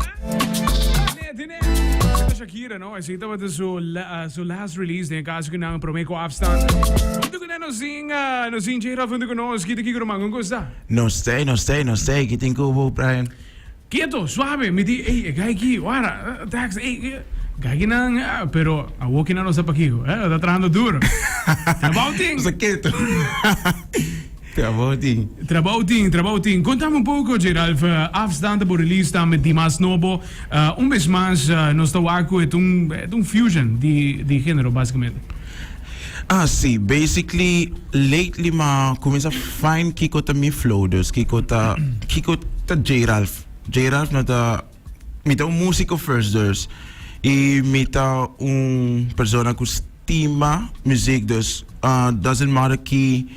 Tine, tine. Esta Shakira, no? Esey tabata su, la, su last release den caso cu nan prome cu afstand. Junto cu nan nos tin, uh, nos tin J-Ralph junto cu nos. Kita kiko ruman, con gusta? Nos tey, nos tey, nos tey. Ki tin cu bo, Brian? Keto, suave. Mi di, ey, e guy aki, wara, uh, tax, ey, eh, guy ki nan, uh, pero awo ki nan no sa pakiko, eh, ta trahando duro. Trabao tin. Sa keto. Trabou tin. Trabou tin, trabou tin. Contame un poco, Geralf, afstand bo release tambe di mas nobo. Un bes mas nos ta wak cu e ta un, e ta un fusion di, di genero basicamente. Ah, si. Basically, lately m'a cuminsa find kico ta mi flow, dus kico ta, kico ta Geralf. Geralf no ta, mi ta un musico first dus, y mi ta un persona cu stima muziek, dus doesn't matter ki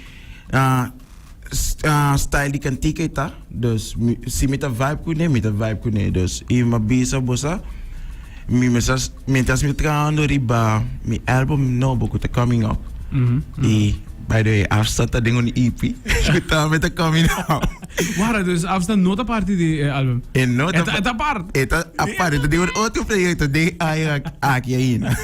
style di kantika e ta, dus si mi ta vibe kuné, mi ta vibe kuné. Dus i mi a bisa bo sa, mi mester mientras mi ta trahando riba mi album nobo ku ta coming up, i by the way Afstand ta den un EP ku tambe ta coming up. Wara, dus Afstand no ta parti di e album? E no ta. E ta apart? E ta apart, e ta den un otro proyecto den aña aki ainda.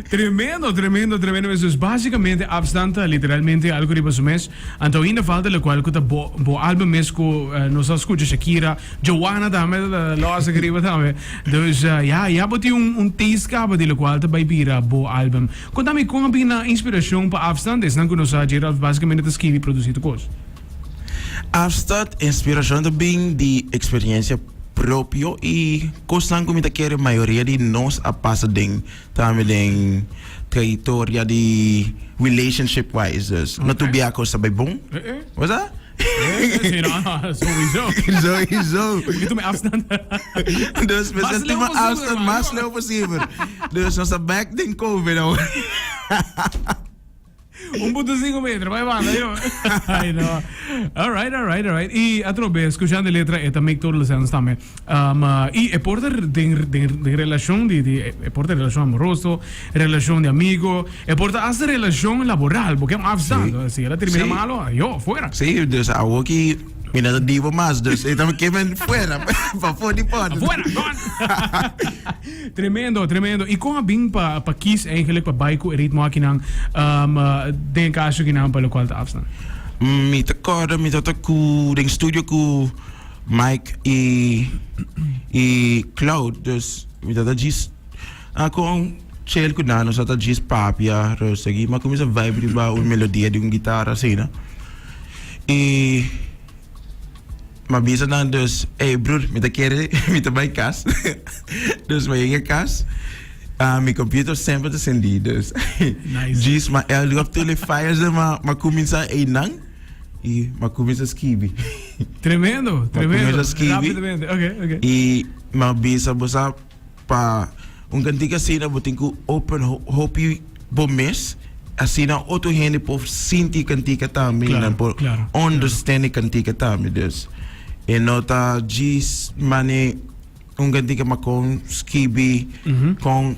Tremendo, tremendo, tremendo mes. Dus basicamente Afstand ta literalmente algo riba su mes. Anto ainda falta locual cu ta bo, bo album mes cu nos a scucha Shakira, Joanna tambe ta los aki riba tambe. Dus ya, ya bo tin un, un taste caba di locual ta bay bira bo album. Contami con a bina inspiracion pa Afstand, esnan cu no sa Gerald basicamente ta skibi y produci tur cos. Afstand, inspiracion ta bin di experiencia propio y cosnan cu mi ta kere mayoria di nos a pasa den tambe den trayectoria di relationship wise dus no tur bia cos ta bay bon bo sa? Si no sowieso sowieso Porque tuma afstand dus mester tuma afstand mas leu posibel dus nos ta back den covid awor. 1.5 meter, bai banda yo. Ay no. All right, all right, all right. Y atrobe, escuchando e letra, e ta make total sense tambe. Um, uh, y e por ta den, den, den relacion di, di, e por ta relacion amoroso, relacion di amigo, e por ta hasta relacion laboral, porque un afstand. Si el a termina Sí. malo, yo, fuera. Sí, dus awoki mi no ta divo mas, dus e ta kemen fuera, pafó di porta. Afuera, gone. Tremendo, tremendo. Y con a bin pa pa kies eigenlijk pa bai cu e ritmo akinan um, den e caso akinan pa locual ta afstaan? Mi ta corda mi tabata cu den studio cu Mike y y Cloud, dus mi tabata djis a con chill cu nan, nos tabata djis papia rustig y mi a cuminsa vibe riba un melodia di un guitarra asina y M'a bisa nan dus, ey broer, mi ta kere, mi ta bai kas. Dus mi a yega kas, ah, mi computer semper ta sendí, dus Nice. djis m'a airdrop tur e files den, m'a m'a kuminsá einan i m'a kuminsá skibi. Tremendo, M'a tremendo. kuminsá skibi. Rápidamente, ok, ok. I m'a bisa bo sa Pa un kantika asina bo tin ku open hopi bo mes, asina otro hende por sinti e kantika tambe i nan por understand e kantika tambe. Dus e no ta djis mane un kantika ma kon skibi, kon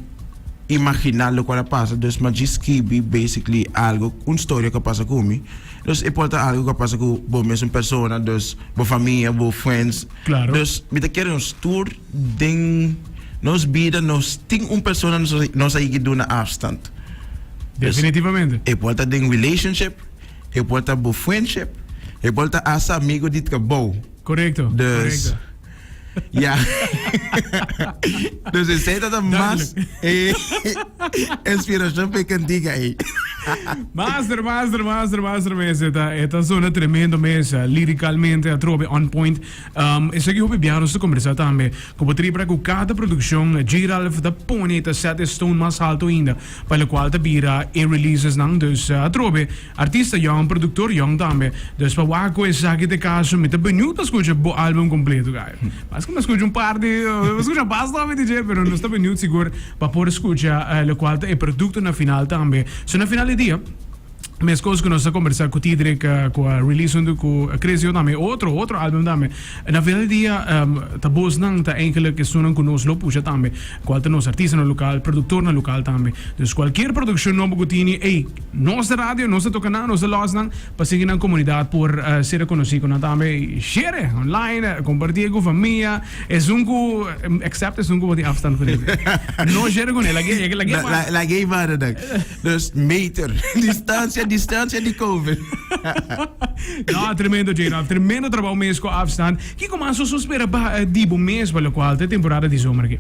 imaginá lokual a pasa. Dus ma djis skibi basically algo, un storia ku a pasa ku mi. Dus e por ta algo ku a pasa ku bo mesun persona, dus bo famia, bo friends. Dus mi ta kere nos tur. Den nos bida nos tin un persona nos a yigi duna afstand. Definitivamente. E por ta den relationship, e por ta bo friendship, e por ta hasta amigo di trabou. Correcto. Dus, correcto. Ja. Dus esei ta mas eh, inspiracion pa e cantica ei. Master, master, master, master mes. Eta, eta zona tremendo mes. Liricalmente atrobe on point. Esaki hopi bia nos ta kombersá tambe ku bo tripra ku kada produkshon G-Ralph ta pone ta set e stone mas haltu ainda pa lokual ta bira e releasesnan. Dus atrobe artista yòn, produktor yòn tambe. Dus pa wak ku esaki ta e kaso mi ta beniut pa skucha bo album kompleto guy. Mas ku mi a skucha un par di mi a skucha basta hopi di dje pero nos ta beniut sigur pa por skucha lokual ta e produkto na final tambe. So na final di dia. Meskos ku nos a kombersá ku Tidrick ku a release huntu ku Cresio tambe otro otro album tambe. Na final di dia ta bosnan ta eigenlijk esunnan ku nos lo pusha tambe kual ta nos artistanan lokal, produktornan lokal tambe. Dus kualkier produkshon nobo ku tini ey nos ta radio, nos ta toka nan, nos ta lòs nan pa sigui nan komunidat por ser konosí ku nan tambe. Share online, kompartié ku famia, esun ku except esun ku bo tin afstand ku ne. No share kuné, lag'é lag'é Lag'é banda nan. Dus meter. Distancia, distancia di COVID. No, tremendo J-Ralph. Tremendo trabou mes cu afstand. Kico mas nos por spera pa eh, di bo mes pa locual ta e temporada di zomer aki?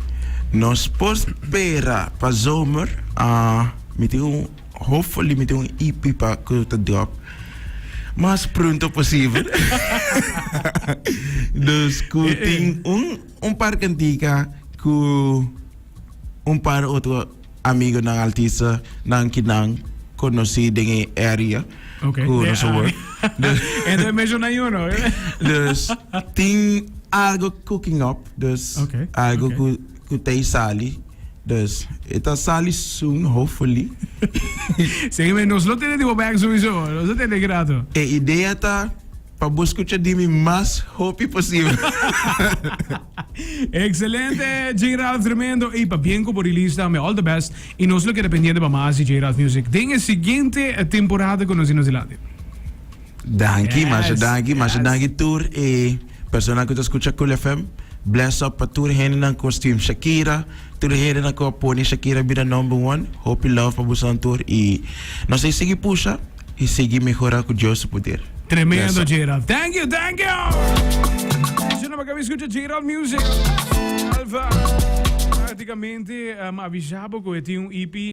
Nos por spera pa zomer, ah, mi tin un, hopefully mi tin un EP pa cu ta drop mas pronto posibel. Dus cu tin un, un par cantica cu un par otro Amigonan artista nan ki nan conoci den e area Ok. cu nos a work. En te menciona uno. Dus tin algo cooking up, dus Ok, algo ok. cu cu ta sali. Dus e ta sali soon, hopefully. Seguime, nos lo tene di bo back sowieso. Nos lo tene grato. E idea ta pa bo scucha di mi mas hopi posibel. Excelente, J. Ralph, tremendo. Y pabien cu bo release tambe, all the best. Y nos lo keda pendiente pa mas di J. Ralph Music den e siguiente temporada cu nos tin nos dilanti. Danki, Yes, masha danki, masha yes. danki tur e persona cu ta scucha Cool FM. Bless up pa tur hendenan cu a stream Shakira, tur hendenan cu a pone Shakira bira number one. Hopi love pa boso tur y nos a sigui pusha. Y sigui mehora cu Dios su poder. Tremendo Gerald. Thank you, thank you. Yo no me escucha Gerald Music. Alfa. Prácticamente um, avisabo que tiene un EP.